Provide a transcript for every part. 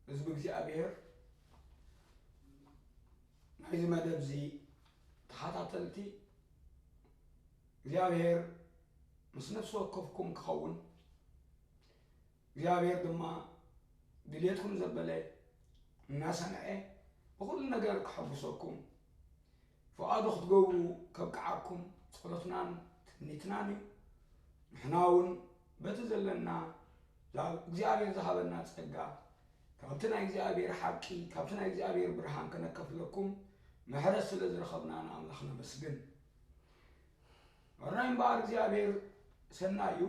ህዝቢ እግዚኣብሔር ናይዚ መደብ እዚ ተኸታተልቲ እግዚኣብሔር ምስ ነፍሲ ወከፍኩም ክኸውን እግዚኣብሔር ድማ ድልየትኩም ዘበለ እናሰምዐ ብኹሉ ነገር ክሐጉሰኩም ፍቓዱ ክትገብሩ ከብቅዓኩም ጸሎትናን ትምኒትናን እዩ። ንሕና እውን በቲ ዘለና እግዚኣብሔር ዝሃበና ጸጋ ካብቲ ናይ እግዚኣብሔር ሓቂ ካብቲ ናይ እግዚኣብሔር ብርሃን ከነከፍለኩም ምሕረት ስለ ዝረኸብና ንኣምላኽ ነመስግን። ወራይ እምበኣር እግዚኣብሔር ሰናይ እዩ፣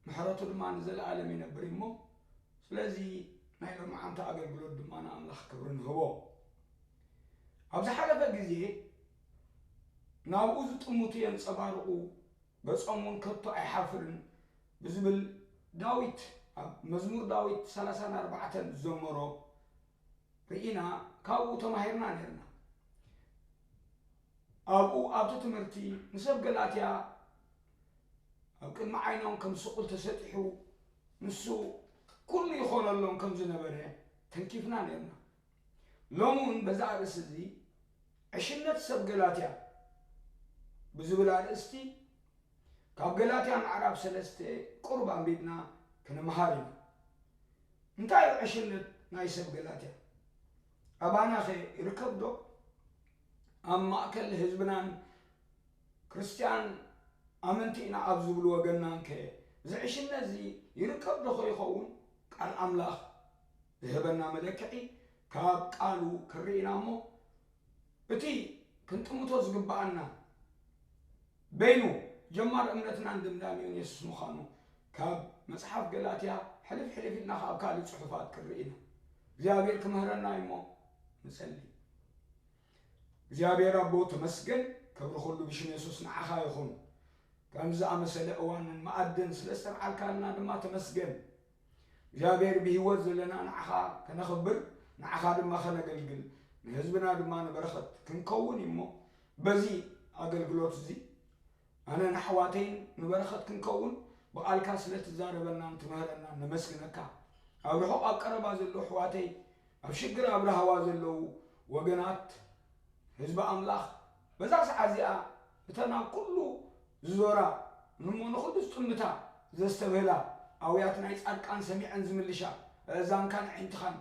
ምሕረቱ ድማ ንዘለኣለም ይነብር እሞ ስለዚ ናይ ሎማዓንቲ ኣገልግሎት ድማ ንኣምላኽ ክብሪ ንህቦ። ኣብ ዝሓለፈ ግዜ ናብኡ ዝጥምቱ የንጸባርቑ፣ ገጾም እውን ከቶ ኣይሓፍርን ብዝብል ዳዊት ኣብ መዝሙር ዳዊት ሰላሳን ኣርባዕተን ዝዘመሮ ርኢና ካብኡ ተማሂርና ነርና። ኣብኡ ኣብቲ ትምህርቲ ንሰብ ገላትያ ኣብ ቅድሚ ዓይኖም ከም ስቑል ተሰጢሑ ንሱ ኩሉ ይኾነሎም ከም ዝነበረ ተንኪፍና ነርና። ሎሚ እውን በዛ ኣርእስቲ እዚ ዕሽነት ሰብ ገላትያ ብዝብል ኣርእስቲ ካብ ገላትያ ምዕራፍ ሰለስተ ቁሩብ ኣንቢብና ክንምሃር ኢና። እንታይ እዩ ዕሽነት ናይ ሰብ ገላትያ? ኣባናኸ ይርከብዶ? ኣብ ማእከል ህዝብናን ክርስትያን ኣመንቲ ኢና ኣብ ዝብሉ ወገንናንከ እዚ ዕሽነት እዚ ይርከብዶ ኸይኸውን? ቃል ኣምላኽ ዝህበና መለክዒ ካብ ቃሉ ክንርኢ ኢና እሞ እቲ ክንጥምቶ ዝግብኣና በይኑ ጀማር እምነትናን ድምዳሚኡን የሱስ ምዃኑ ካብ መጽሓፍ ገላትያ ሕልፍ ሕልፍ ኢልና ካብ ካልእ ጽሑፋት ክንርኢ ኢና። እግዚኣብሔር ክምህረና እዩ እሞ ንጸሊ። እግዚኣብሔር ኣቦ ተመስገን፣ ክብሪ ኩሉ ብሽም የሱስ ንዓኻ ይኹን። ከምዚ ዝኣመሰለ እዋንን መኣድን ስለ ዝተልዓልካልና ድማ ተመስገን። እግዚኣብሔር ብህይወት ዘለና ንዓኻ ከነኽብር ንዓኻ ድማ ከነገልግል ንህዝብና ድማ ንበረኸት ክንከውን እዩ እሞ በዚ ኣገልግሎት እዚ ኣነን ኣሕዋተይን ንበረኸት ክንከውን ብቓልካ ስለ ትዛረበናን ትምህረናን ነመስግነካ። ኣብ ርሑቕ ኣብ ቀረባ ዘለዉ ኣሕዋተይ ኣብ ሽግር ኣብ ራህዋ ዘለዉ ወገናት ህዝቢ ኣምላኽ በዛ ሰዓት እዚኣ እተን ኣብ ኩሉ ዝዞራ እሞ ንኹሉ ዝጥምታ ዘስተብህላ ኣውያት ናይ ጻድቃን ሰሚዐን ዝምልሻ ኣእዛንካን ኣዒንትኻን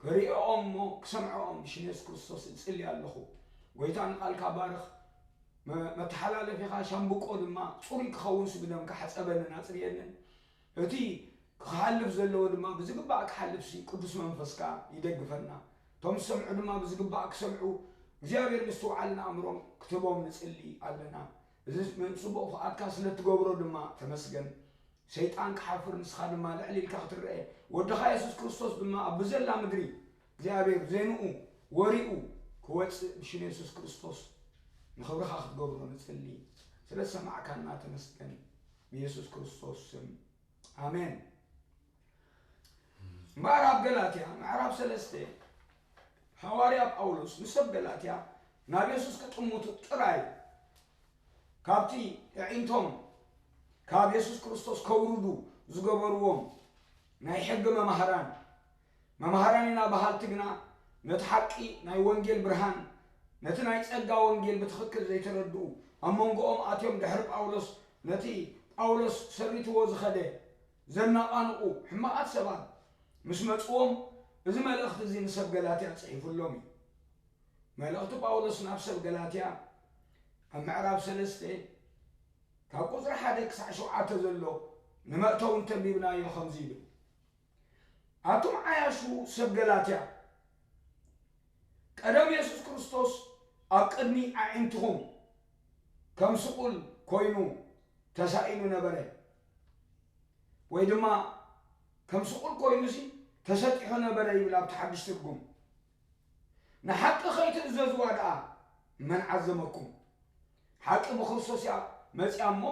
ክርእዮኦም እሞ ክሰምዐኦም ብሽም የሱስ ክርስቶስ እጽሊ ኣለኹ። ጎይታ ንቓልካ ባርኽ፣ መተሓላለፊኻ ሻምብቆ ድማ ጽሩይ ክኸውን ስብደምካ ሓጸበንን ኣጽርየንን። እቲ ክሓልፍ ዘለዎ ድማ ብዝግባእ ክሓልፍ ሲ ቅዱስ መንፈስካ ይደግፈና። እቶም ዝሰምዑ ድማ ብዝግባእ ክሰምዑ እግዚኣብሔር ምስትውዓልን ኣእምሮን ክትህቦም ንጽሊ ኣለና። እዚ ጽቡቕ ፍቓድካ ስለ ትገብሮ ድማ ተመስገን። ሰይጣን ክሓፍር ንስኻ ድማ ልዕል ኢልካ ክትረአ ወድኻ የሱስ ክርስቶስ ድማ ኣብ ብዘላ ምድሪ እግዚኣብሔር ዜንኡ ወሪኡ ክወፅእ ብሽም የሱስ ክርስቶስ ንኽብርኻ ክትገብሮ ንጽሊ። ስለ ዝሰማዕካና ተመስገን። ብየሱስ ክርስቶስ ስም ኣሜን። እምበኣር ኣብ ገላትያ ምዕራፍ ሰለስተ ሃዋርያ ጳውሎስ ንሰብ ገላትያ ናብ የሱስ ክጥምቱ ጥራይ ካብቲ ኣዒንቶም ካብ የሱስ ክርስቶስ ከውርዱ ዝገበርዎም ናይ ሕጊ መማህራን መማህራን ኢና በሃልቲ ግና ነቲ ሓቂ ናይ ወንጌል ብርሃን ነቲ ናይ ጸጋ ወንጌል ብትኽክል ዘይተረድኡ ኣብ መንጎኦም ኣትዮም ድሕሪ ጳውሎስ ነቲ ጳውሎስ ሰሪትዎ ዝኸደ ዘናቓንቑ ሕማቓት ሰባት ምስ መጽዎም እዚ መልእኽቲ እዚ ንሰብ ገላትያ ጽሒፉሎም እዩ። መልእኽቲ ጳውሎስ ናብ ሰብ ገላትያ ኣብ ምዕራፍ ሰለስተ ካብ ቁፅሪ ሓደ ክሳዕ ሸውዓተ ዘሎ ንመእተዊ እንተንቢብናዮ ከምዚ ይብል። ኣቱም ዓያሹ ሰብ ገላትያ ቀደም የሱስ ክርስቶስ ኣብ ቅድሚ ኣዒንትኹም ከም ስቑል ኮይኑ ተሳኢሉ ነበረ፣ ወይ ድማ ከም ስቑል ኮይኑ ሲ ተሰጢሑ ነበረ ይብል ኣብቲ ሓድሽ ትርጉም። ንሓቂ ከይትእዘዝዋ ደኣ መን ዓዘመኩም? ሓቂ ብክርስቶስ እያ መጺኣ እሞ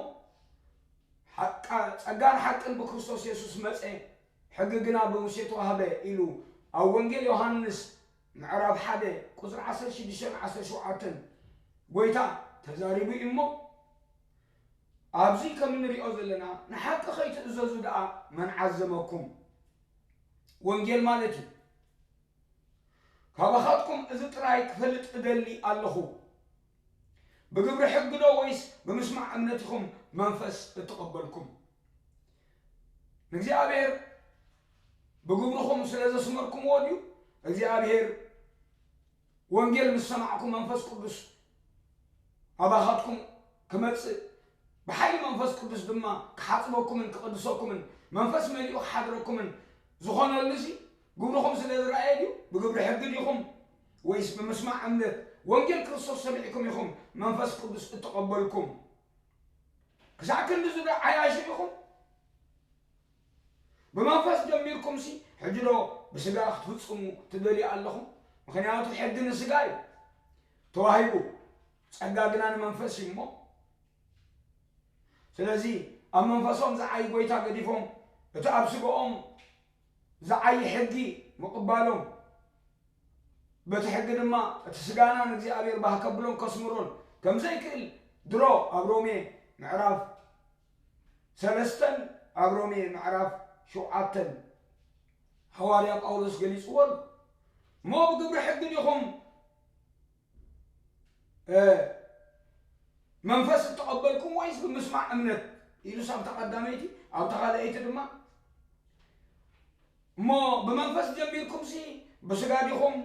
ሓቃ ጸጋን ሓቅን ብክርስቶስ የሱስ መጸ፣ ሕጊ ግና ብሙሴ ተዋህበ ኢሉ ኣብ ወንጌል ዮሃንስ ምዕራፍ ሓደ ቁጽሪ ዓሰርተ ሽዱሽተን ዓሰርተ ሸውዓተን ጎይታ ተዛሪቡ እዩ እሞ ኣብዚ ከም እንሪኦ ዘለና ንሓቂ ከይትእዘዙ ደኣ መን ዓዘመኩም? ወንጌል ማለት እዩ። ካባኻትኩም እዚ ጥራይ ክፈልጥ እደሊ ኣለኹ። ብግብሪ ሕጊ ዶ ወይስ ብምስማዕ እምነት ኢኹም መንፈስ እተቐበልኩም? ንእግዚኣብሔር ብግብርኹም ስለ ዘስመርኩምዎ ድዩ? እግዚኣብሔር ወንጌል ምስ ሰማዕኩም መንፈስ ቅዱስ ኣባኻትኩም ክመጽእ ብሓይሊ መንፈስ ቅዱስ ድማ ክሓጽበኩምን ክቕድሰኩምን መንፈስ መሊኡ ክሓድረኩምን ዝኾነሉ እዚ ግብርኹም ስለ ዝረኣየ ድዩ? ብግብሪ ሕጊ ዲኹም ወይስ ብምስማዕ እምነት ወንጌል ክርስቶስ ሰሚዕኩም ኢኹም መንፈስ ቅዱስ እተቐበልኩም? ክሳዕ ክንድዚ ዶ ዓያሹ ኢኹም? ብመንፈስ ጀሚርኩምሲ ሕጂ ዶ ብስጋ ክትፍጽሙ ትደልዩ ኣለኹም? ምኽንያቱ ሕጊ ንስጋ እዩ ተዋሂቡ፣ ጸጋ ግና ንመንፈስ እዩ እሞ። ስለዚ ኣብ መንፈሶም ዝዓዪ ጎይታ ገዲፎም እቲ ኣብ ስጋኦም ዝዓዪ ሕጊ ምቕባሎም በቲ ሕጊ ድማ እቲ ስጋና ንእግዚኣብሔር ባህ ከብሎን ከስምሮን ከም ዘይክእል ድሮ ኣብ ሮሜ ምዕራፍ ሰለስተን ኣብ ሮሜ ምዕራፍ ሸውዓተን ሃዋርያ ጳውሎስ ገሊጽዎ ኣሎ። እሞ ብግብሪ ሕጊ ዲኹም መንፈስ እተቐበልኩም ወይስ ብምስማዕ እምነት ኢሉስ ኣብታ ቀዳመይቲ ኣብታ ካልኣይቲ ድማ እሞ ብመንፈስ ጀሚርኩምሲ ብስጋ ዲኹም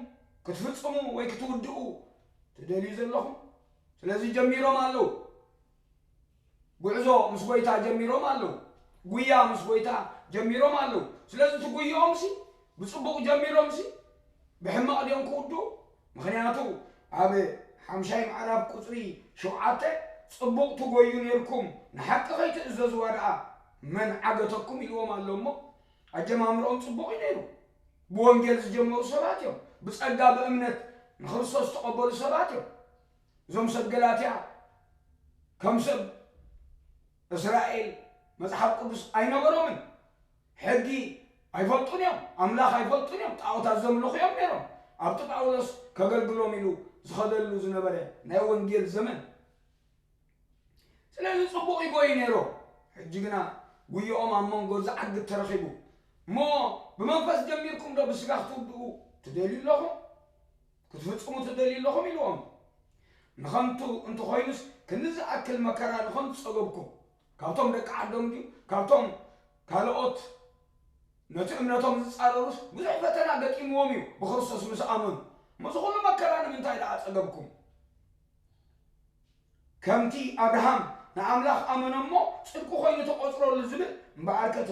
ክትፍጽሙ ወይ ክትውድኡ ትደልዩ ዘለኹም? ስለዚ ጀሚሮም ኣለዉ። ጉዕዞ ምስ ጎይታ ጀሚሮም ኣለዉ። ጉያ ምስ ጎይታ ጀሚሮም ኣለዉ። ስለዚ እቲ ጉይኦምሲ ብጽቡቕ ጀሚሮምሲ ብሕማቕ ድዮም ክውድኡ? ምኽንያቱ ኣብ ሓምሻይ ምዕራፍ ቁጽሪ ሸውዓተ ጽቡቕ ትጎዩ ነርኩም ንሓቂ ከይትእዘዝዋ ደኣ መን ዓገተኩም ኢልዎም ኣሎ እሞ ኣጀማምርኦም ጽቡቕ እዩ ነይሩ። ብወንጌል ዝጀመሩ ሰባት እዮም። ብጸጋ ብእምነት ንክርስቶስ ዝተቐበሉ ሰባት እዮም። እዞም ሰብ ገላትያ ከም ሰብ እስራኤል መጽሓፍ ቅዱስ ኣይነበሮምን። ሕጊ ኣይፈልጡን እዮም፣ ኣምላኽ ኣይፈልጡን እዮም፣ ጣዖታት ዘምልኹ እዮም ነይሮም። ኣብቲ ጳውሎስ ከገልግሎም ኢሉ ዝኸደሉ ዝነበረ ናይ ወንጌል ዘመን። ስለዚ ጽቡቕ ይጎዩ ነይሮም። ሕጂ ግና ጉዮኦም ኣብ መንጎ ዝዓግት ተረኺቡ። እሞ ብመንፈስ ጀሚርኩም ዶ ብስጋ ክትውድኡ ትደልዩ ኣለኹም? ክትፍጽሙ ትደልዩ ኣለኹም ኢልዎም። ንኸንቱ እንተኾይኑስ ክንዲ ዝኣክል መከራ ንኸንቱ ጸገብኩም። ካብቶም ደቂ ዓዶም ድዩ? ካብቶም ካልኦት ነቲ እምነቶም ዝጻረሩስ ብዙሕ ፈተና ገጢምዎም እዩ ብክርስቶስ ምስ ኣመኑ። ምስዚ ኩሉ መከራ ንምንታይ ደኣ ጸገብኩም? ከምቲ ኣብርሃም ንኣምላኽ ኣመነ እሞ ጽድቂ ኮይኑ ተቖጽረሉ ዝብል እምበኣርከ እቲ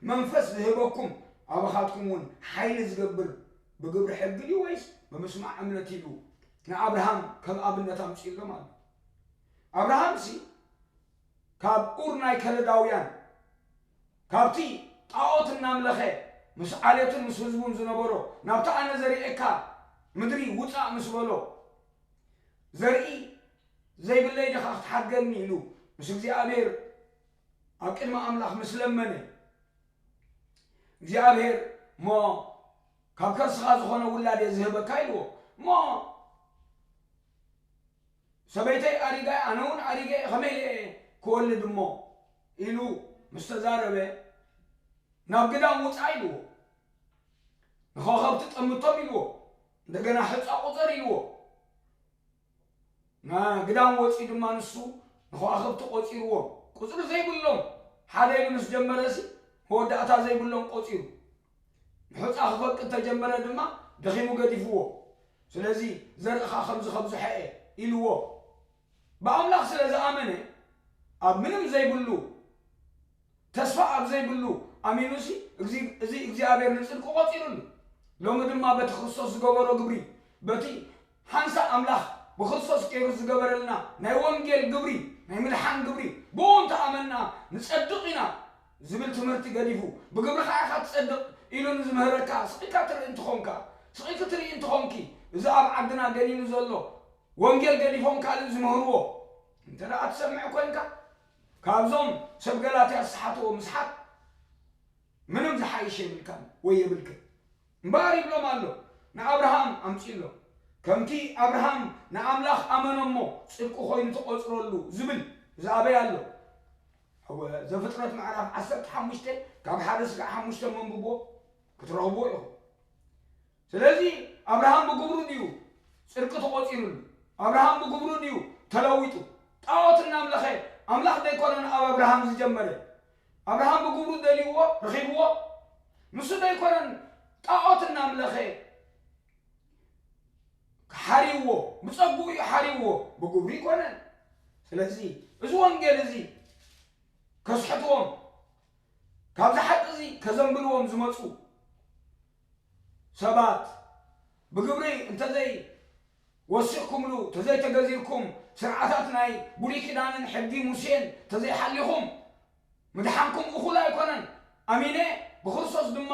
መንፈስ ዝህበኩም ኣባኻትኩም እውን ሓይሊ ዝገብር ብግብሪ ሕጊ ድዩ ወይስ ብምስማዕ እምነት ኢሉ ንኣብርሃም ከም ኣብነት ኣምጺእሎም ኣሎ። ኣብርሃምሲ ካብ ኡር ናይ ከለዳውያን ካብቲ ጣዖት እናምለኸ ምስ ዓሌቱን ምስ ህዝቡን ዝነበሮ ናብቲ ኣነ ዘርእየካ ምድሪ ውጻእ ምስ በሎ ዘርኢ ዘይብለይ ዲኻ ክትሓድገኒ ኢሉ ምስ እግዚኣብሔር ኣብ ቅድሚ ኣምላኽ ምስ ለመነ እግዚኣብሔር እሞ ካብ ከርስኻ ዝኾነ ውላድ እየ ዝህበካ ኢልዎ እሞ ሰበይተይ ኣሪጋ ኣነ እውን ኣሪገ ከመይ ኢለ ክወልድ እሞ ኢሉ ምስ ተዛረበ ናብ ግዳም ውፃእ ኢልዎ ንኸኸብቲ ጠምቶም ኢልዎ እንደገና ሕፃ ቁፀር ኢልዎ ግዳም ወፂኡ ድማ ንሱ ንኸዋኽብቲ ቆፂርዎም ቁፅሪ ዘይብሎም ሓደ ኢሉ ምስ ጀመረሲ መወዳእታ ዘይብሎም ቆፂሩ ንሑፃ ክፈቅድ ተጀመረ ድማ ደኺሙ ገዲፍዎ ስለዚ ዘርእኻ ከምዚ ከብዝሐ እየ ኢልዎ ብኣምላኽ ስለ ዝኣመነ ኣብ ምንም ዘይብሉ ተስፋ ኣብ ዘይብሉ ኣሚኑሲ እዚ እግዚኣብሔር ንፅድቂ ቆፂሩሉ ሎሚ ድማ በቲ ክርስቶስ ዝገበሮ ግብሪ በቲ ሓንሳእ ኣምላኽ ብክርስቶስ ገይሩ ዝገበረልና ናይ ወንጌል ግብሪ ናይ ምድሓን ግብሪ ብኡ እንተኣመንና ንፀድቕ ኢና ዝብል ትምህርቲ ገዲፉ ብግብርኻ ኢኻ ትፀድቕ ኢሉ ንዝምህረካ ስቕ ኢልካ ትርኢ እንትኾንካ ስቕ ኢልክ ትርኢ እንትኾንኪ እዚ ኣብ ዓድና ገኒኑ ዘሎ ወንጌል ገዲፎም ካልእ ዝምህርዎ እንተ ደኣ ትሰምዕ ኮንካ ካብዞም ሰብ ገላትያ ዝሰሓትዎ ምስሓት ምንም ዝሓይሽ የብልካን ወይ የብልክን እምበኣር ይብሎም ኣሎ ንኣብርሃም ኣምፅእሎም ከምቲ ኣብርሃም ንኣምላኽ ኣመነ እሞ ፅድቂ ኮይኑ ተቆፅረሉ ዝብል ዝኣበይ ኣሎ ዘፍጥረት ምዕራፍ ዓሰርተ ሓሙሽተ ካብ ሓደ ስጋዕ ሓሙሽተ መንብቦ ክትረኽብዎ ኢኹም። ስለዚ ኣብርሃም ብግብሩ ድዩ ጽድቂ ተቖጺሩሉ? ኣብርሃም ብግብሩ ድዩ ተለዊጡ? ጣዖት እናምለኸ ኣምላኽ ዘይኮነን ኣብ ኣብርሃም ዝጀመረ? ኣብርሃም ብግብሩ ደልይዎ ረኺብዎ? ንሱ ዘይኮነን ጣዖት እናምለኸ ሓሪዎ፣ ብጸግኡ እዩ ሓሪዎ፣ ብግብሩ ይኮነን። ስለዚ እዚ ወንጌል እዚ ከስሕትዎም፣ ካብዚ ሓቂ እዚ ከዘንብልዎም ዝመጹ ሰባት ብግብሪ እንተዘይ ወሲኽኩምሉ፣ እንተዘይተገዚርኩም፣ ስርዓታት ናይ ብሉይ ኪዳንን ሕጊ ሙሴን እንተዘይሓሊኹም፣ ምድሓንኩም እኹል ኣይኮነን። ኣሚነ ብክርስቶስ ድማ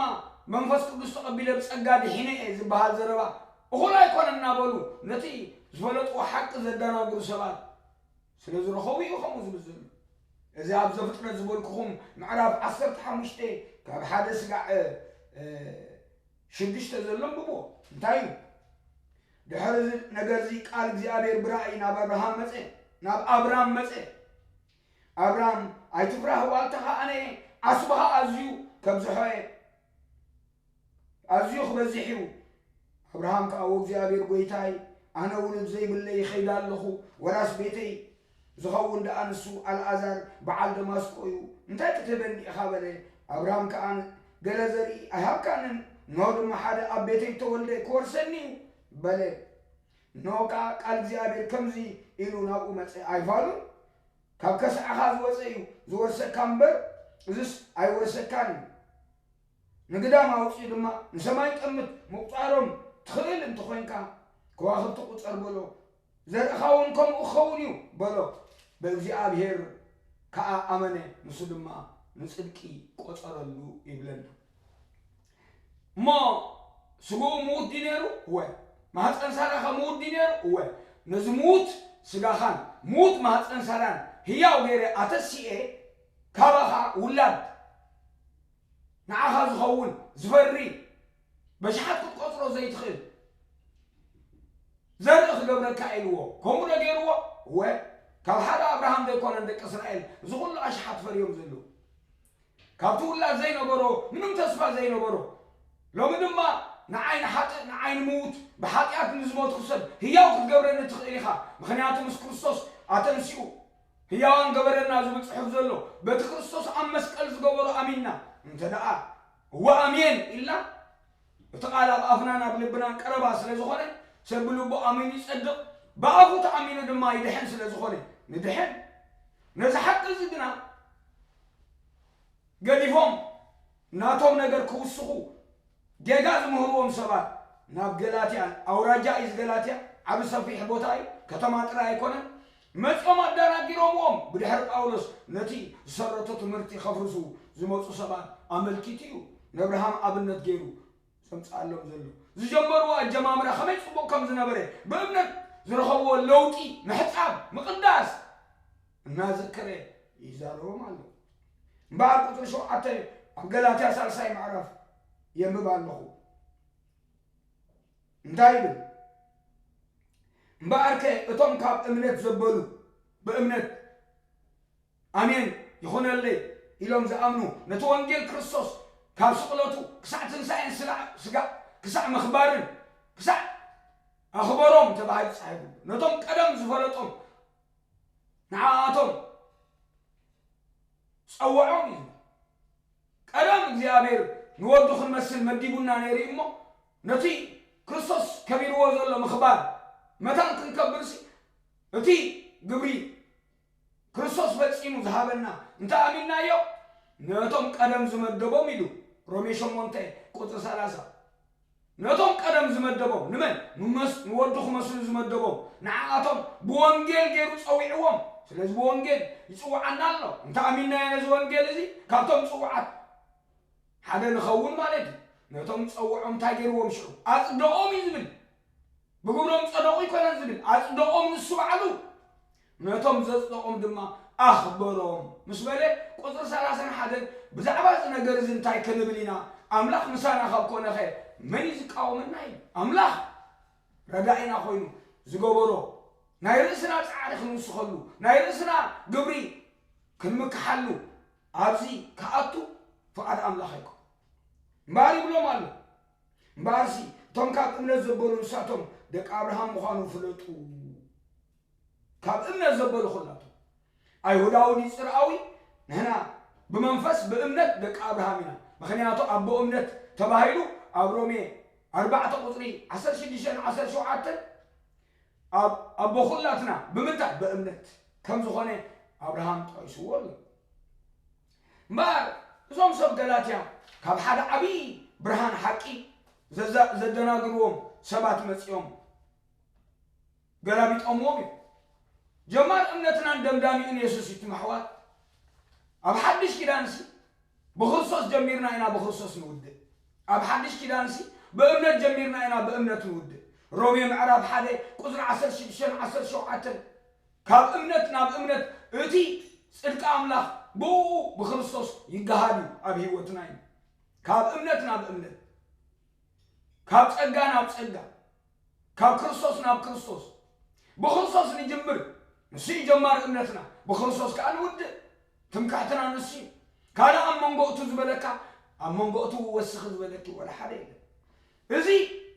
መንፈስ ቅዱስ ተቐቢለ ብጸጋ ድሒነ እየ ዝበሃል ዘረባ እኹል ኣይኮነን እናበሉ ነቲ ዝፈለጥዎ ሓቂ ዘደናግሩ ሰባት ስለ ዝረኸቡ እዩ ከምኡ ዝብል ዘሎ። እዚ ኣብ ዘፍጥረት ዝበልኩኹም ምዕራፍ ዓሰርተ ሓሙሽተ ካብ ሓደ ስጋዕ፣ እ፣ እ፣ ሽዱሽተ ዘሎ ኣንብብዎ። እንታይ እዩ? ድሕሪ እዚ ነገር እዚ ቃል እግዚኣብሔር ብራእይ ናብ ኣብርሃም መጸ፣ ናብ ኣብራም መጸ። ኣብራም ኣይትፍራህ፣ ዋልታኻ ኣነ እየ፣ ዓስብኻ ኣዝዩ ከብዝሖ እየ፣ ኣዝዩ ክበዝሕ እዩ። ኣብርሃም ከኣ፣ "ወእግዚኣብሔር ጐይታይ፣ ኣነ ውሉድ ዘይብለይ ይኸይድ ኣለኹ፣ ወራስ ቤተይ ዝኸውን ደኣ ንሱ ኣልኣዛር በዓል ደማስቆ እዩ፣ እንታይ ክትህበኒ ኢኻ?" በለ። ኣብርሃም ከኣ፣ "ገለ ዘርኢ ኣይሃብካንን፣ እንሆ ድማ ሓደ ኣብ ቤተይ እተወልደ ክወርሰኒ እዩ" በለ። እንሆ ከኣ ቃል እግዚኣብሔር ከምዚ ኢሉ ናብኡ መጸ፣ "ኣይፋሉን፣ ካብ ከስዐኻ ዝወጸ እዩ ዝወርሰካ እምበር፣ እዝስ ኣይወርሰካን እዩ። ንግዳም ኣውጺኡ ድማ ንሰማይ ጠምት፣ ምቁጻሮም ትኽእል እንተኾይንካ ከዋኽብቲ ቁጸር" በሎ። "ዘርእኻ እውን ከምኡ ክኸውን እዩ" በሎ። ብእግዚኣብሔር ከኣ ኣመነ፣ ንሱ ድማ ንጽድቂ ቆጸረሉ ይብለና። እሞ ስግኡ ምዉት ድዩ ነይሩ? እወ። ማህፀን ሳራኸ ምዉት ድዩ ነይሩ? እወ። ነዚ ምዉት ስጋኻን ምዉት ማህፀን ሳራን ህያው ገይረ ኣተሲኤ፣ ካባኻ ውላድ ንዓኻ ዝኸውን ዝፈሪ፣ በሽሓት ክትቆጽሮ ዘይትኽእል ዘርኢ ክገብረካ ኢልዎ። ከምኡ ዶ ገይርዎ? እወ። ካብ ሓደ ኣብርሃም ዘይኮነን ደቂ እስራኤል እዚ ኩሉ ኣሽሓት ፈርዮም ዘለዉ። ካብቲ ውላድ ዘይነበሮ፣ ምንም ተስፋ ዘይነበሮ፣ ሎሚ ድማ ንዓይ ንሓጥእ፣ ንዓይ ንምዉት፣ ብሓጢኣት ንዝሞትኩ ሰብ ህያው ክትገብረኒ ትኽእል ኢኻ፣ ምኽንያቱ ምስ ክርስቶስ ኣተንሲኡ ህያዋን ገበረና ዝብል ጽሑፍ ዘሎ፣ በቲ ክርስቶስ ኣብ መስቀል ዝገበሮ ኣሚንና እንተ ደኣ እወ ኣሜን ኢልና፣ እቲ ቃል ኣብ ኣፍናን ኣብ ልብናን ቀረባ ስለ ዝኾነ፣ ሰብ ብልቡ ኣሚኑ ይጸድቕ፣ ብኣፉ ተኣሚኑ ድማ ይድሕን ስለ ዝኾነ ንድሕን። ነዚ ሓቂ እዚ ግና ገዲፎም ናቶም ነገር ክውስኹ ጌጋ ዝምህርዎም ሰባት ናብ ገላትያ፣ ኣውራጃ እዩ እዚ ገላትያ፣ ዓቢ ሰፊሕ ቦታ እዩ፣ ከተማ ጥራይ ኣይኮነን። መጺኦም ኣደናጊሮምዎም፣ ብድሕሪ ጳውሎስ ነቲ ዝሰረቶ ትምህርቲ ከፍርሱ ዝመጹ ሰባት ኣመልኪቱ እዩ ንኣብርሃም ኣብነት ገይሩ ዘምጽኣሎም ዘሎ። ዝጀመርዎ ኣጀማምራ ከመይ ጽቡቕ ከም ዝነበረ፣ ብእምነት ዝረኸብዎ ለውጢ፣ ምሕጻብ፣ ምቕዳስ እናዘከረ ይዛረቦም ኣሎ። እምበኣር ቁጽሪ ሸውዓተ ኣብ ገላትያ ሳልሳይ ምዕራፍ የንብብ ኣለኹ። እንታይ ይብል? እምበኣርከ እቶም ካብ እምነት ዘበሉ ብእምነት ኣሜን ይኹነለይ ኢሎም ዝኣምኑ፣ ነቲ ወንጌል ክርስቶስ ካብ ስቕለቱ ክሳዕ ትንሳኤን ስላ-፣ ስጋ-፣ ክሳዕ ምኽባርን ክሳዕ ኣኽበሮም ተባሂሉ ተጻሒፉ። ነቶም ቀደም ዝፈለጦም ንዓኣቶም ጸውዖም እዩ። ቀደም እግዚኣብሔር ንወዱ ክንመስል መዲቡና ነይሩ እዩ እሞ፣ ነቲ ክርስቶስ ከቢርዎ ዘሎ ምኽባር መታን ክንከብርሲ፣ እቲ ግብሪ ክርስቶስ ፈጺሙ ዝሃበና እንተ ኣሚንናዮ፣ ነቶም ቀደም ዝመደቦም ኢሉ፣ ሮሜ ሸሞንተ ቁጽሪ ሰላሳ። ነቶም ቀደም ዝመደቦም፣ ንመን? ንመስ-፣ ንወዱ ክመስሉ ዝመደቦም፣ ንዓኣቶም ብወንጌል ገይሩ ጸዊዕዎም። ስለዚ ብወንጌል ይጽውዓና ኣሎ። እንተ ኣሚንናዮ ነዚ ወንጌል እዚ፣ ካብቶም ጽውዓት ሓደ ንኸውን ማለት እዩ። ነቶም ዝጸውዖም እንታይ ገይርዎም ሽዑ? ኣጽደቖም እዩ ዝብል። ብግብሮም ጸደቑ ኣይኮነን ዝብል፣ ኣጽደቖም ንሱ ባዕሉ። ነቶም ዘጽደቖም ድማ ኣኽበሮም ምስ በለ፣ ቁጽሪ ሰላሳን ሓደን ብዛዕባ እዚ ነገር እዚ እንታይ ክንብል ኢና? ኣምላኽ ምሳና ካብ ኮነኸ መን እዩ ዝቃወመና? እዩ ኣምላኽ ረዳኢና ኮይኑ ዝገበሮ ናይ ርእስና ጻዕሪ ክንውስኸሉ፣ ናይ ርእስና ግብሪ ክንምክሓሉ ኣብዚ ክኣቱ ፍቓድ ኣምላኽ ኣይኮነን። እምበኣር ይብሎም ኣሎ። እምበኣርሲ እቶም ካብ እምነት ዘበሉ ንሳቶም ደቂ ኣብርሃም ምዃኑ ፍለጡ። ካብ እምነት ዘበሉ ኩላቶም ኣይሁዳዊ ድዩ ጽርኣዊ፣ ንሕና ብመንፈስ ብእምነት ደቂ ኣብርሃም ኢና። ምኽንያቱ ኣቦ እምነት ተባሂሉ ኣብ ሮሜ ኣርባዕተ ቁጽሪ ዓሰርተ ሽዱሽተን ዓሰርተ ሸውዓተን ኣብ ኣቦ ኩላትና ብምንታይ ብእምነት ከም ዝኾነ ኣብርሃም ጠቒስዎ ኣሎ። እምበኣር እዞም ሰብ ገላትያ ካብ ሓደ ዓብዪ ብርሃን ሓቂ ዘዛ- ዘደናግርዎም ሰባት መጺኦም ገላቢጦምዎም እዮም። ጀማር እምነትናን ደምዳሚኡን የሱስ እዩ። ትማሕዋት ኣብ ሓድሽ ኪዳንሲ ብክርስቶስ ጀሚርና ኢና ብክርስቶስ ንውድእ። ኣብ ሓድሽ ኪዳንሲ ብእምነት ጀሚርና ኢና ብእምነት ንውድእ። ሮሜ ምዕራፍ ሓደ ቁጽሪ ዓሰርተ ሽዱሽተን ዓሰርተ ሸውዓተን ካብ እምነት ናብ እምነት እቲ ጽድቂ ኣምላኽ ብኡ ብክርስቶስ ይገሃድ እዩ ኣብ ህይወትና እዩ። ካብ እምነት ናብ እምነት፣ ካብ ጸጋ ናብ ጸጋ፣ ካብ ክርስቶስ ናብ ክርስቶስ። ብክርስቶስ ንጅምር፣ ንሱ እዩ ጀማሪ እምነትና። ብክርስቶስ ከኣ ንውድእ። ትምክሕትና ንሱ እዩ። ካልእ ኣብ መንጎ እቱ ዝበለካ፣ ኣብ መንጎ እቱ ወስኺ ዝበለኪ ወላ ሓደ የለን። እዚ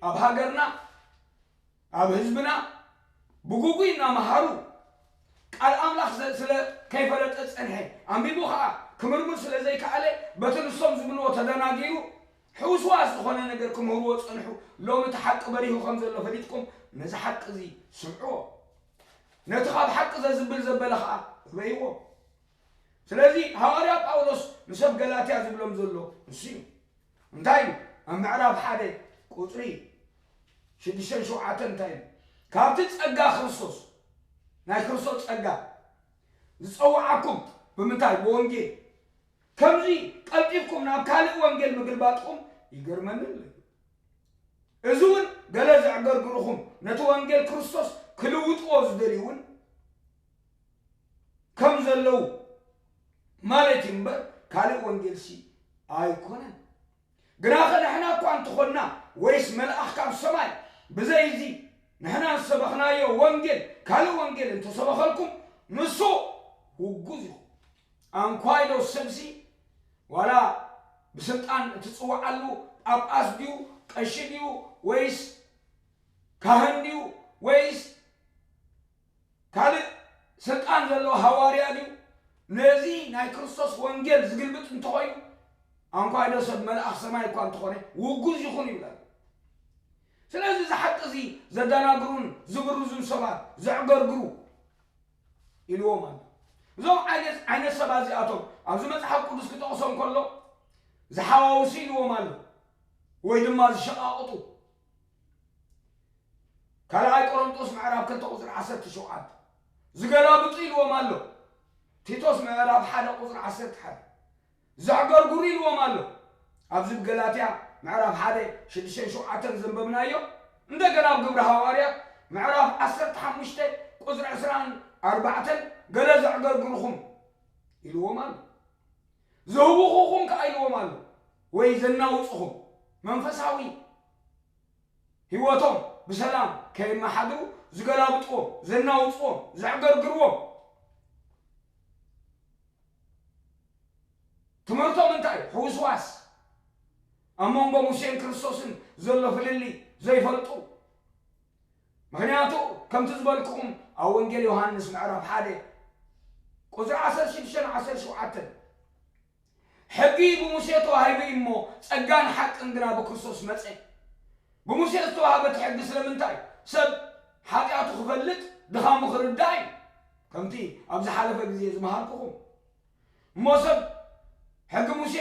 ኣብ ሃገርና፣ ኣብ ህዝብና ብግጉይ እናመሃሩ ቃል ኣምላኽ ዘ- ስለ ከይፈለጠ ጸንሐ፣ ኣንቢቡ ኸኣ ክምርምር ስለ ዘይከኣለ በቲ ንሶም ዝብልዎ ተደናጊሩ ሕውስዋስ ዝኾነ ነገር ክምህርዎ ጸንሑ። ሎሚ እቲ ሓቂ በሪሁ ከም ዘሎ ፈሊጥኩም ነዚ ሓቂ እዚ ስምዕዎ። ነቲ ካብ ሓቂ ዘዝብል ዘበለ ኸኣ እበይዎ። ስለዚ ሃዋርያ ጳውሎስ ንሰብ ገላትያ ዝብሎም ዘሎ ንሱ እዩ። እንታይ ኢሉ? ኣብ ምዕራፍ ሓደ ቁጽሪ ሽዱሽተን ሸውዓተን እንታይ ኢሉ? ካብቲ ጸጋ ክርስቶስ፣ ናይ ክርስቶስ ጸጋ ዝጸውዓኩም ብምንታይ? ብወንጌል። ከምዚ ቀልጢፍኩም ናብ ካልእ ወንጌል ምግልባጥኩም ይገርመኒ ኣሎ። እዚ እውን ገለ ዘዕገርግርኹም ነቲ ወንጌል ክርስቶስ ክልውጥዎ ዝደልዩ እውን ከም ዘለዉ ማለት እዩ እምበር ካልእ ወንጌልሲ ኣይኮነን። ግናኸ ንሕና እኳ እንተኾንና ወይስ መልኣኽ ካብ ሰማይ ብዘይ እዚ ንሕና ዝሰበኽናዮ ወንጌል ካልእ ወንጌል እንተሰበኸልኩም ንሱ ውጉዝ እዩ። ኣንኳይዶ ሰብሲ ዋላ ብስልጣን እትጽውዓሉ ጳጳስ ድዩ ቀሺ ድዩ ወይስ ካህን ድዩ ወይስ ካልእ ስልጣን ዘለዎ ሃዋርያ ድዩ? ነዚ ናይ ክርስቶስ ወንጌል ዝግልብጥ እንተኾይኑ ኣንኳይዶ ሰብ መልኣኽ ሰማይ እኳ እንተኾነ ውጉዝ ይኹን ይብላል። ስለዚ እዚ ሓቂ እዚ ዘደናግሩን ዝብርዙን ሰባት ዘዕገርግሩ ኢልዎም ኣሎ። እዞም ዓይነት ዓይነት ሰባት እዚኣቶም ኣብዚ መጽሓፍ ቅዱስ ክጠቕሶም ከሎ ዝሓዋውሱ ኢልዎም ኣሎ ወይ ድማ ዝሸቓቕጡ። ካልኣይ ቆሮንጦስ ምዕራፍ ክልተ ቁጽሪ ዓሰርተ ሸውዓተ ዝገላብጡ ኢልዎም ኣሎ። ቲቶስ ምዕራፍ ሓደ ቁጽሪ ዓሰርተ ሓደ ዘዕገርግሩ ኢልዎም ኣሎ። ኣብዚ ብገላትያ ምዕራፍ ሓደ ሽዱሽተን ሸውዓተን ዘንበብናዮ እንደገና ኣብ ግብሪ ሃዋርያት ምዕራፍ ዓሰርተ ሓሙሽተ ቁጽሪ ዕስራን ኣርባዕተን ገለ ዘዕገርግርኹም ኢልዎም ኣሎ። ዘህውኹኹም ከኣ ኢልዎም ኣሎ ወይ ዘናውጽኹም መንፈሳዊ ህይወቶም ብሰላም ከየመሓድሩ ዝገላብጥዎም፣ ዘናውጽዎም፣ ዘዕገርግርዎም ትምህርቶም እንታይ? ሕውስዋስ ኣብ መንጎ ሙሴን ክርስቶስን ዘሎ ፍልልይ ዘይፈልጡ። ምኽንያቱ ከምቲ ዝበልኩኹም ኣብ ወንጌል ዮሃንስ ምዕራፍ ሓደ ቁጽሪ ዓሰርተ ሽዱሽተን ዓሰርተ ሸውዓተን ሕጊ ብሙሴ ተዋሂቡ እዩ እሞ ጸጋን ሓቅን ግና ብክርስቶስ መጸ። ብሙሴ ዝተዋህበ እቲ ሕጊ ስለምንታይ? ሰብ ሓጢኣቱ ክፈልጥ ድኻሙ ክርዳእ እዩ። ከምቲ ኣብ ዝሓለፈ ግዜ ዝመሃርኩኹም። እሞ ሰብ ሕጊ ሙሴ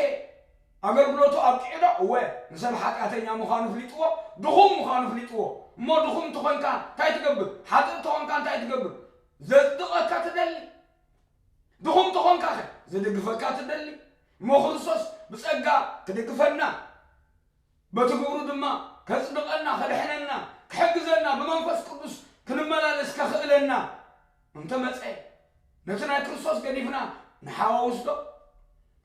ኣገልግሎቱ ኣብቂዑ ዶ? እወ፣ ንሰብ ሓጢኣተኛ ምዃኑ ፍሊጥዎ፣ ድኹም ምዃኑ ፍሊጥዎ። እሞ ድኹም እንተኾንካ እንታይ ትገብር? ሓጥእ እንተኾንካ እንታይ ትገብር? ዘጽድቐካ ትደሊ። ድኹም እንተኾንካ ኸ ዘደግፈካ ትደሊ። እሞ ክርስቶስ ብጸጋ ክድግፈና፣ በቲ ግብሩ ድማ ከጽድቐና፣ ከድሕነና፣ ክሕግዘና፣ ብመንፈስ ቅዱስ ክንመላለስ ከኽእለና እንተመጸ፣ ነቲ ናይ ክርስቶስ ገዲፍና ንሓዋውስ ዶ?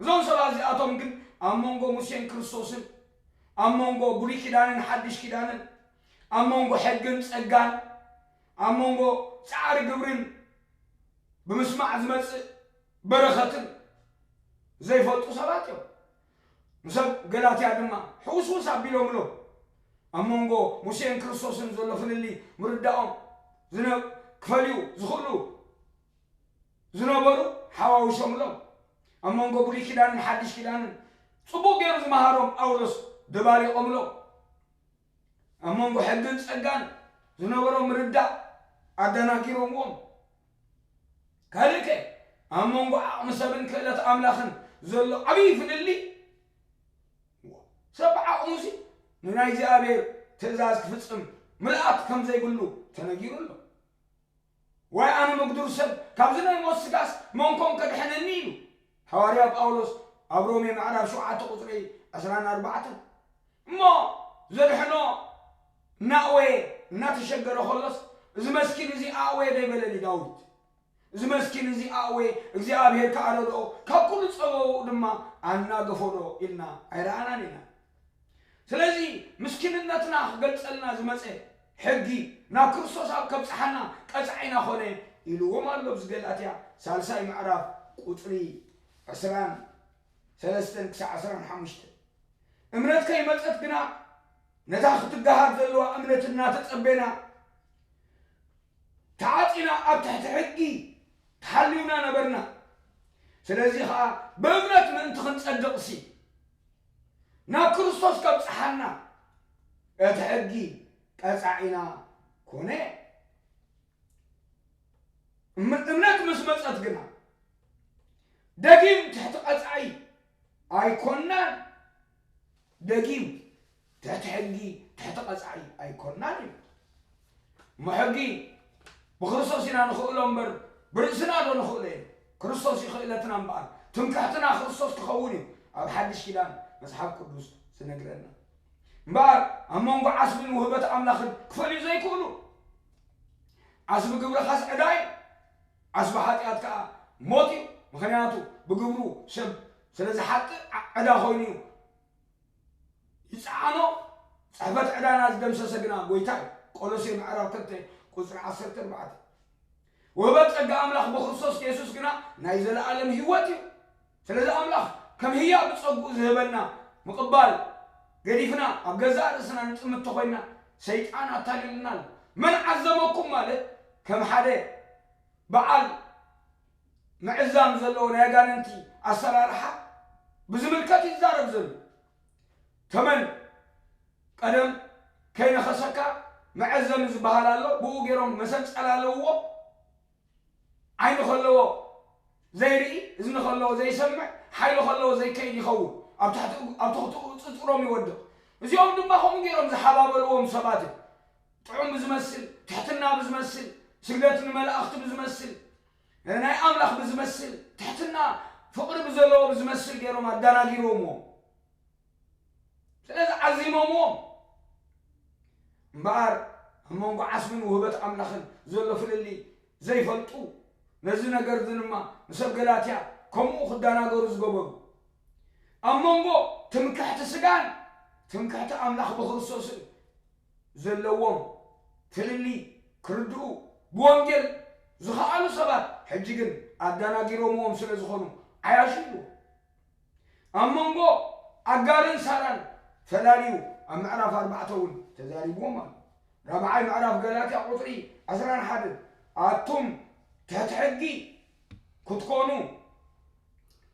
እዞም ሰባት እዚኣቶም ግን ኣብ መንጎ ሙሴን ክርስቶስን፣ ኣብ መንጎ ብሉይ ኪዳንን ሓድሽ ኪዳንን፣ ኣብ መንጎ ሕግን ጸጋን፣ ኣብ መንጎ ጻዕሪ ግብርን ብምስማዕ ዝመጽእ በረኸትን ዘይፈልጡ ሰባት እዮም። ንሰብ ገላትያ ድማ ሕውስውስ ኣቢሎምሎም። ኣብ መንጎ ሙሴን ክርስቶስን ዘሎ ፍልልይ ምርዳኦም ዝነ-፣ ክፈልዩ ዝኽእሉ ዝነበሩ ሓዋውሶምሎም። ኣብ መንጎ ብሉይ ኪዳንን ሓድሽ ኪዳንን ጽቡቕ ገይሩ ዝመሃሮም ጳውሎስ ደባሊቖምሎም። ኣብ መንጎ ሕግን ጸጋን ዝነበሮም ምርዳእ ኣደናጊሮምዎም። ካልእ ከ ኣብ መንጎ ዓቕሚ ሰብን ክእለት ኣምላኽን ዘሎ ዓብዪ ፍልልይ፣ ሰብ ብዓቕሙሲ ንናይ እግዚኣብሔር ትእዛዝ ክፍጽም ምልኣት ከም ዘይብሉ ተነጊሩ ኣሎ። ዋይ ኣነ ምግዱር ሰብ፣ ካብዚ ናይ ሞት ስጋስ መን ኮን ከድሕነኒ ኢሉ። ሃዋርያ ጳውሎስ ኣብ ሮሜ ምዕራፍ ሸውዓተ ቁጽሪ ዕስራን ኣርባዕተን። እሞ ዘድሕኖ እናእወየ እናተሸገረ ከሎስ፣ እዚ መስኪን እዚ ኣእወየ ዶ ኣይበለን እዩ ዳዊት? እዚ መስኪን እዚ ኣእወየ፣ እግዚኣብሔር ከኣ ረድኦ፣ ካብ ኩሉ ጸበባኡ ድማ ኣናገፎ ዶ ኢልና ኣይረኣናን ኢና። ስለዚ ምስኪንነትና ክገልጸልና ዝመጸ ሕጊ ናብ ክርስቶስ ኣብ ከብጽሓና ቀጻዒና ኾነ ኢልዎም ኣሎ። ኣብዚ ገላትያ ሳልሳይ ምዕራፍ ቁጽሪ ዕስራን ሰለስተን ክሳዕ ዕስራን ሓሙሽተን። እምነት ከይመጸት ግና ነታ ክትገሃር ዘለዋ እምነት እናተጸቤና ተዓጺና ኣብ ትሕቲ ሕጊ ተሓልዩና ነበርና። ስለዚ ኸኣ ብእምነት ምእንቲ ክንጸድቕሲ ናብ ክርስቶስ ከብጽሓና እቲ ሕጊ ቀጻዒና ኮነ። እም-፣ እምነት ምስ መጸት ግና ደጊም ትሕቲ ቀጻዒ ኣይኮንናን። ደጊም ትሕቲ ሕጊ፣ ትሕቲ ቀጻዒ ኣይኮንናን እዩ። እሞ ሕጊ ብክርስቶስ ኢና ንኽእሎ እምበር ብርእስና ዶ ንኽእሎ እዩ? ክርስቶስ ይኽእለትና እምበኣር፣ ትምክሕትና ክርስቶስ ክኸውን እዩ። ኣብ ሓድሽ ኪዳን መጽሓፍ ቅዱስ ዝነግረና። እምበኣር ኣብ መንጎ ዓስብን ውህበት ኣምላኽን ክፈልዩ ዘይክእሉ። ዓስቢ ግብርኻስ ዕዳ እዩ፣ ዓስቢ ሓጢኣት ከኣ ሞት እዩ። ምኽንያቱ ብግብሩ ሰብ ስለ ዝሓጥእ ዓ-፣ ዕዳ ኮይኑ እዩ። ይጸዓኖ፣ ጽሕፈት ዕዳና ዝደምሰሰ ግና ጐይታ እዩ። ቆሎሴ ምዕራፍ ክልተ ቁጽሪ ዓሰርተ ኣርባዕተ። ውህበት ጸጋ ኣምላኽ ብክርስቶስ የሱስ ግና ናይ ዘለኣለም ህይወት እዩ። ስለዚ ኣምላኽ ከም ህያብ ብጸግኡ ዝህበና ምቕባል ገዲፍና ኣብ ገዛእ ርእስና ንጥምት ተኾይና ሰይጣን ኣታሊሉና ኣሎ። መን ዓዘበኩም ማለት ከም ሓደ በዓል ምዕዛም ዘለዎ ናይ ኣጋንንቲ ኣሰራርሓ ብዝምልከት ይዛረብ ዘሎ። ተመን ቀደም ከይነኸሰካ መዐዘሚ ዝበሃል ኣሎ። ብኡ ገይሮም መሰንጸል ኣለውዎ። ዓይኒ ከለዎ ዘይርኢ፣ እዝኒ ከለዎ ዘይሰምዕ፣ ሓይሊ ከለዎ ዘይከይድ ይኸውን። ኣብ ትሕቲ፣ ኣብ ትሕቲ ጽጽሮም ይወድቕ። እዚኦም ድማ ከምኡ ገይሮም ዝሓባበልዎም ሰባት እዮም። ጥዑም ብዝመስል፣ ትሕትና ብዝመስል፣ ስግደት ንመላእኽቲ ብዝመስል፣ ናይ ኣምላኽ ብዝመስል፣ ትሕትና ፍቕሪ ብዘለዎ ብዝመስል ገይሮም ኣደናጊሮምዎም። ስለዚ ዓዚሞምዎም። እምበኣር ኣብ መንጎ ዓስብን ውህበት ኣምላኽን ዘሎ ፍልልይ ዘይፈልጡ፣ ነዚ ነገር እዚ ድማ ንሰብ ገላትያ ከምኡ ክደናገሩ ዝገበሩ፣ ኣብ መንጎ ትምክሕቲ ስጋን ትምክሕቲ ኣምላኽ ብክርስቶስን ዘለዎም ፍልልይ ክርድኡ ብወንጌል ዝኸኣሉ ሰባት፣ ሕጂ ግን ኣደናጊሮምዎም ስለ ዝኾኑ ዓያሹ ኢልዎ። ኣብ መንጎ ኣጋርን ሳራን ፈላልዩ ኣብ ምዕራፍ ኣርባዕተ እውን ተዛሪብዎም ኣሎ። ራብዓይ ምዕራፍ ገላትያ ቁጽሪ ዕስራን ሓደን፣ ኣቱም ትሕቲ ሕጊ ክትኮኑ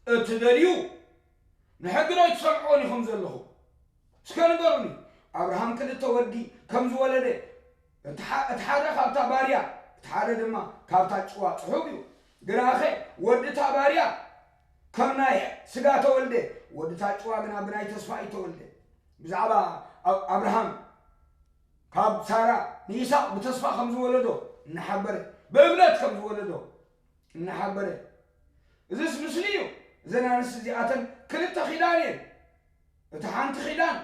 እትደልዩ ንሕጊ ዶ ኣይትሰምዕዎን ኢኹም ዘለኹም? እስከ ንገሩኒ። ኣብርሃም ክልተ ወዲ ከም ዝወለደ፣ እቲ ሓ-፣ እቲ ሓደ ካብታ ባርያ፣ እቲ ሓደ ድማ ካብታ ጭዋ ጽሑፍ እዩ። ግናኸ ወዲ እታ ባርያ ከም ናይ ስጋ ተወልደ፣ ወዲ እታ ጭዋ ግና ብናይ ተስፋ እዩ ተወልደ። ብዛዕባ ኣብ-፣ ኣብርሃም ካብ ሳራ ንይስሐቅ ብተስፋ ከም ዝወለዶ እናሓበረ፣ ብእምነት ከም ዝወለዶ እናሓበረ፣ እዝስ ምስሊ እዩ። እዘን ኣንስቲ እዚኣተን ክልተ ኪዳን እየን። እታ ሓንቲ ኪዳን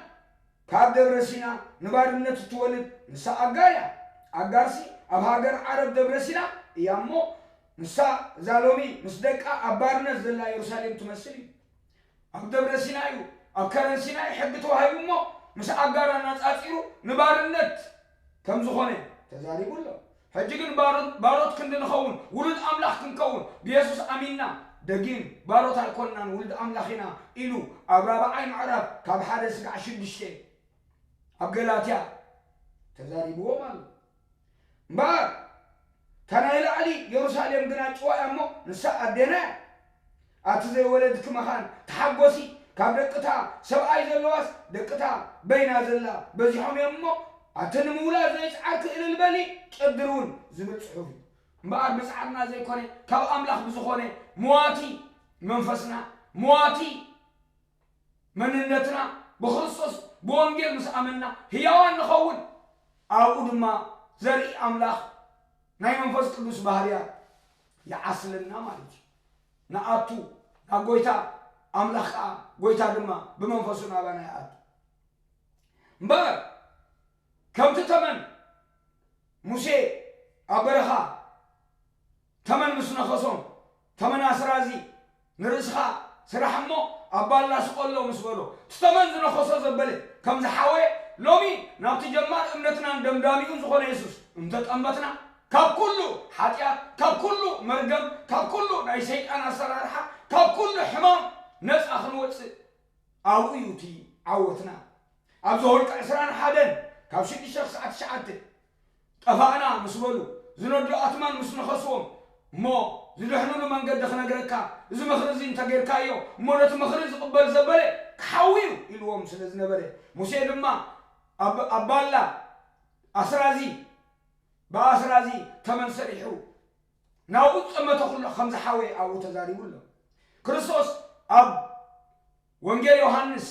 ካብ ደብረ ሲና ንባርነት እትወልድ ንሳ ኣጋር እያ። ኣጋርሲ ኣብ ሃገር ዓረብ ደብረ ሲና እያ እሞ፣ ንሳ እዛ ሎሚ ምስ ደቃ ኣብ ባርነት ዘላ የሩሳሌም ትመስል እዩ። ኣብ ደብረ ሲና እዩ፣ ኣብ ከረን ሲና እዩ ሕጊ ተዋሂቡ እሞ፣ ምስ ኣጋር ኣነጻጺሩ ንባርነት ከም ዝኾነ ተዛሪቡ ኣሎ። ሕጂ ግን ባሮ-፣ ባሮት ክንዲ ንኸውን፣ ውሉድ ኣምላኽ ክንከውን፣ ብየሱስ ኣሚንና፣ ደጊም ባሮት ኣይኮንናን፣ ውሉድ ኣምላኽ ኢና ኢሉ ኣብ ራብዓይ ምዕራፍ ካብ ሓደ ስጋዕ ሽዱሽተ ኣብ ገላትያ ተዛሪብዎም ኣሎ። እምበኣር እታ ናይ ላዕሊ የሩሳሌም ግና ጭዋ እያ እሞ፣ ንሳ ኣዴና እያ። ኣቲ ዘይወለድኪ መኻን ተሓጎሲ፣ ካብ ደቅታ ሰብኣይ ዘለዋስ ደቅታ በይና ዘላ በዚሖም እዮም እሞ፣ ኣቲ ንምውላድ ዘይጸዓርኪ እልል በሊ፣ ጨድሪ እውን ዝብል ጽሑፍ እዩ። እምበኣር ብጻዕርና ዘይኮነ፣ ካብ ኣምላኽ ብዝኾነ መዋቲ መንፈስና፣ መዋቲ መንነትና ብክርስቶስ ብወንጌል ምስ ኣመንና ህያዋን ንኸውን፣ ኣብኡ ድማ ዘርኢ ኣምላኽ ናይ መንፈስ ቅዱስ ባህርያት ይዓስለና ማለት እዩ። ንኣቱ ናብ ጎይታ፣ ኣምላኽ ከኣ፣ ጎይታ ድማ ብመንፈሱ ናባና ይኣቱ። እምበኣር ከምቲ ተመን ሙሴ ኣብ በረኻ ተመን ምስ ነኸሶም፣ ተመን ኣስራዚ ንርእስኻ ስራሕ እሞ ኣብ ባላ ስቐሎ ምስ በሎ፣ እቲ ተመን ዝነኸሶ ዘበለ ከም ዝሓወየ፣ ሎሚ ናብቲ ጀማር እምነትናን ደምዳሚኡን ዝኾነ የሱስ እንተጠመትና፣ ካብ ኩሉ ሓጢኣት፣ ካብ ኩሉ መርገም፣ ካብ ኩሉ ናይ ሰይጣን ኣሰራርሓ፣ ካብ ኩሉ ሕማም ነጻ ክንወጽእ ኣብኡ እዩ እቲ ዓወትና። ኣብ ዘኍልቍ ዕስራን ሓደን ካብ ሽዱሽተ ክሳዕ ትሽዓተ፣ ጠፋእና ምስ በሉ፣ ዝነዱ ኣትማን ምስ ነኸስዎም፣ እሞ ዝድሕኑሉ መንገዲ ክነግረካ፣ እዚ ምኽሪ እዚ እንተጌርካዮ፣ እሞ ነቲ ምኽሪ ዝቕበል ዘበለ ክሓዊ እዩ ኢልዎም ስለ ዝነበረ፣ ሙሴ ድማ ኣብ፣ ኣብ ባላ ኣስራዚ፣ ብኣስራዚ ተመን ሰሪሑ፣ ናብኡ ዝጠመተ ኩሉ ከም ዝሓወየ ኣብኡ ተዛሪቡ ኣሎ። ክርስቶስ ኣብ ወንጌል ዮሃንስ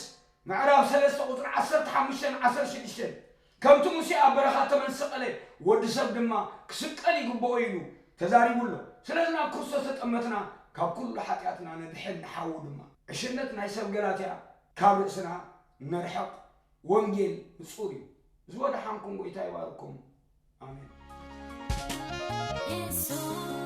ምዕራፍ ሰለስተ ቁጽሪ ዓሰርተ ሓሙሽተን ዓሰርተ ሽዱሽተን፣ ከምቲ ሙሴ ኣብ በረኻ ተመን ዝሰቐለ፣ ወዲ ሰብ ድማ ክስቀል ይግብኦ ኢሉ ተዛሪቡ ኣሎ። ስለዚ ናብ ክርስቶስ ተጠመትና ካብ ኩሉ ሓጢኣትና ንድሕን፣ ንሓዊ ድማ። ዕሽነት ናይ ሰብ ገላትያ ካብ ርእስና ነርሕቕ። ወንጌል ንጹር እዩ። ዝወደሓንኩም ጎይታ ይባርኩም። ኣሜን። የሱስ